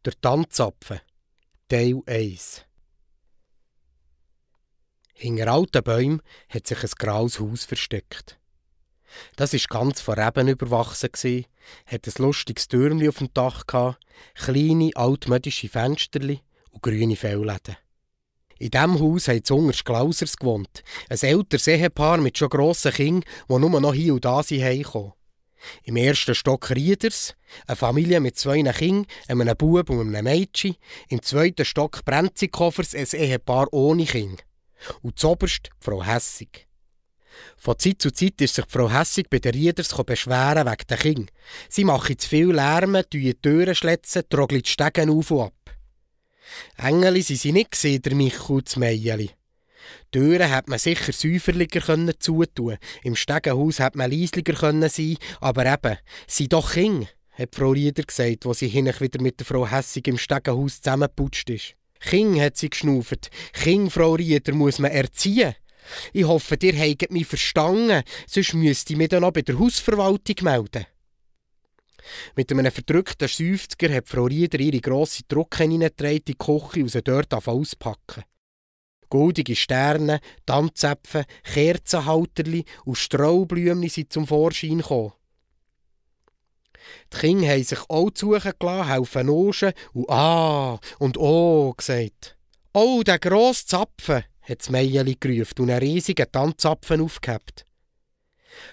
Der Tannzapfen, Teil 1. Hinter alten Bäumen hat sich ein graues Haus versteckt. Das war ganz von Reben überwachsen, hat ein lustiges Türmchen auf dem Dach, kleine altmodische Fensterchen und grüne Fellläden. In diesem Haus haben zuunterst Glausers gewohnt, ein älteres Ehepaar mit schon grossen Kindern, die nur noch hier und da heimkamen. Im ersten Stock Rieders, eine Familie mit 2 Kindern, einem Bub und einem Mädchen. Im zweiten Stock Brenzikoffers, ein Ehepaar ohne Kinder. Und zuoberst Frau Hässig. Von Zeit zu Zeit ist sich Frau Hässig bei den Rieders beschweren wegen den Kindern. Sie machen zu viel Lärm, die Türen schletzen, trogeln die Stegen auf und ab. Engeli waren sie nicht, der Michel und das Meierli. Die Türen hätte man sicher säuferlicher zutun. Im Stegenhaus hätte man leislicher sein, aber eben, «Sei doch Kinder», hat Frau Rieder gesagt, als sie hinten wieder mit der Frau Hässig im Stegenhaus zusammengeputscht ist. «Kinder», hat sie geschnauft. «Kinder, Frau Rieder, muss man erziehen. Ich hoffe, ihr habt mich verstanden, sonst müsste ich mich dann noch bei der Hausverwaltung melden.» Mit einem verdrückten Seufzer hat Frau Rieder ihre grosse Drucke hineingetragen in die Küche und sie dort auspacken. Goldige Sterne, Tannzäpfe, Kerzenhalterli und Straublümchen sind zum Vorschein gekommen. Die Kinder haben sich auch suchen gelassen, helfen Noschen und «Ah» und «Oh» gesagt. «Oh, der grosse Zapfen», hat das Meierli gerufen und einen riesigen Tannzapfen aufgehebt.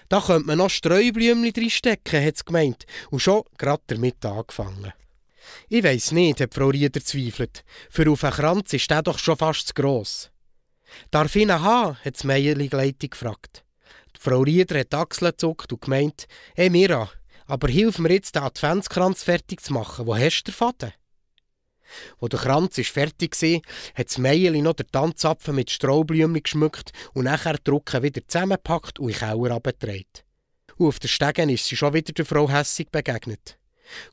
«Da könnte man noch Streublümchen reinstecken», hat es gemeint, und schon gerade damit angefangen. «Ich weiss nicht», hat Frau Rieder zweifelt. «Für auf einen Kranz ist der doch schon fast zu gross.» «Darf ich ihn haben?» hat das Meierli Leitung gefragt. Die Frau Rieder hat die Achseln gezuckt und gemeint, «Hey Mira, aber hilf mir jetzt, den Adventskranz fertig zu machen. Wo hast du den Faden?» Als der Kranz fertig war, hat das Meierli noch den Tannzapfen mit Straublümchen geschmückt und nachher die Drucke wieder zusammengepackt und in den Keller herabgetragen. Und auf der Stegen ist sie schon wieder der Frau Hässig begegnet.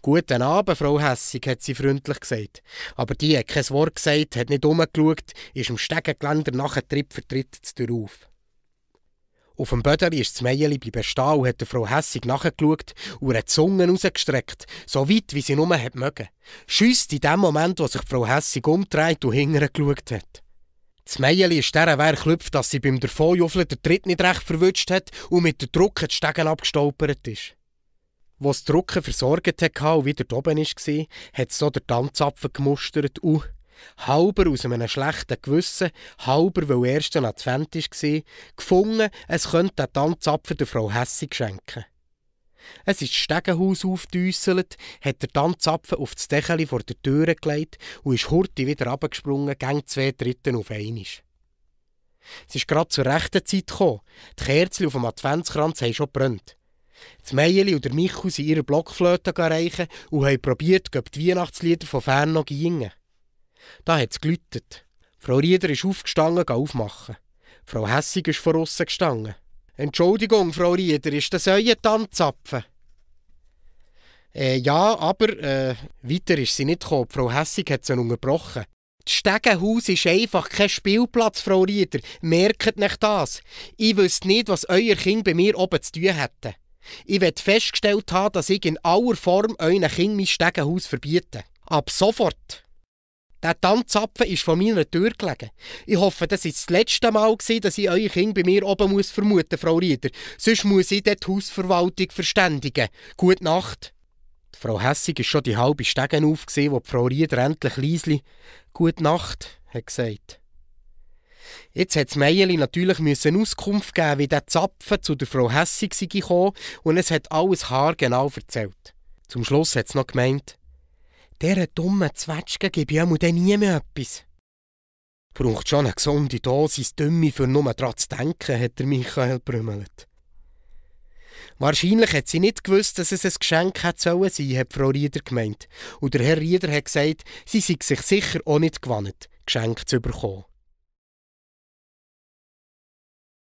«Guten Abend, Frau Hässig», hat sie freundlich gesagt. Aber die hat kein Wort gesagt, hat nicht umgeschaut, ist am Stegengeländer nachher Tritt für Tritt auf. Auf dem Bödeli ist das Meierli bleiben stehen und hat der Frau Hässig nachgeschaut und hat die Zunge rausgestreckt, so weit, wie sie nur mögen. Schüsst in dem Moment, wo sich Frau Hässig umdreht und hinterher geschaut hat. Das Meierli ist dieser Wehr geklüpft, dass sie beim Davonjuffeln den Tritt nicht recht verwünscht hat und mit der Drucke die Stegen abgestolpert ist. Als die Drucke versorgt hatte und wieder oben war, hat so der Tannzapfen gemustert und, halber aus einem schlechten Gewissen, halber weil erst ein Advent war, gefunden, es könnte den Tannzapfen der Frau Hässig schenken. Es ist das Stegenhaus aufgedüsselt, hat der Tannzapfen auf das Dächeli vor der Tür gelegt und ist hurtig wieder runtergesprungen, gegen 2 Drittel auf einmal. Es ist gerade zur rechten Zeit gekommen. Die Kerzen auf dem Adventskranz haben schon gebrannt. Das Meierli und der Michel sind ihre Blockflöte reichen und haben probiert, ob die Weihnachtslieder von fern noch gingen. Da hat es geläutet. Frau Rieder ist aufgestanden, aufmachen. Frau Hässig ist von aussen gestanden. «Entschuldigung, Frau Rieder, ist das euer Tannzapfen?» «Ja, aber...» Weiter ist sie nicht gekommen. Frau Hässig hat sie unterbrochen. «Das Stegenhaus ist einfach kein Spielplatz, Frau Rieder. Merkt nicht das. Ich wüsste nicht, was euer Kind bei mir oben zu tun hätte. Ich will festgestellt haben, dass ich in aller Form euren Kindern mein Stegenhaus verbiete. Ab sofort!» Der Tannzapfen ist von meiner Tür gelegen. Ich hoffe, das war das letzte Mal, dass ich euer Kind bei mir oben vermuten muss, Frau Rieder. Sonst muss ich dort die Hausverwaltung verständigen. Gute Nacht. Die Frau Hässig ist schon die halbe Stegen auf, wo die Frau Rieder endlich leisli «Gute Nacht» hat gesagt. Jetzt musste das Meierli natürlich Auskunft geben, wie der Zapfen zu der Frau Hässig sei gekommen, und es hat alles haargenau erzählt. Zum Schluss hat es noch gemeint, «Dieser dummen Zwetschge gebe ich ja dann nie mehr etwas.» «Braucht schon eine gesunde Dosis Dümme, für nur daran zu denken», hat der Michael brümmelt. Wahrscheinlich hat sie nicht gewusst, dass es ein Geschenk hätte sein sollen, hat Frau Rieder gemeint. Und der Herr Rieder hat gesagt, sie sei sich sicher auch nicht gewannet, Geschenke zu bekommen.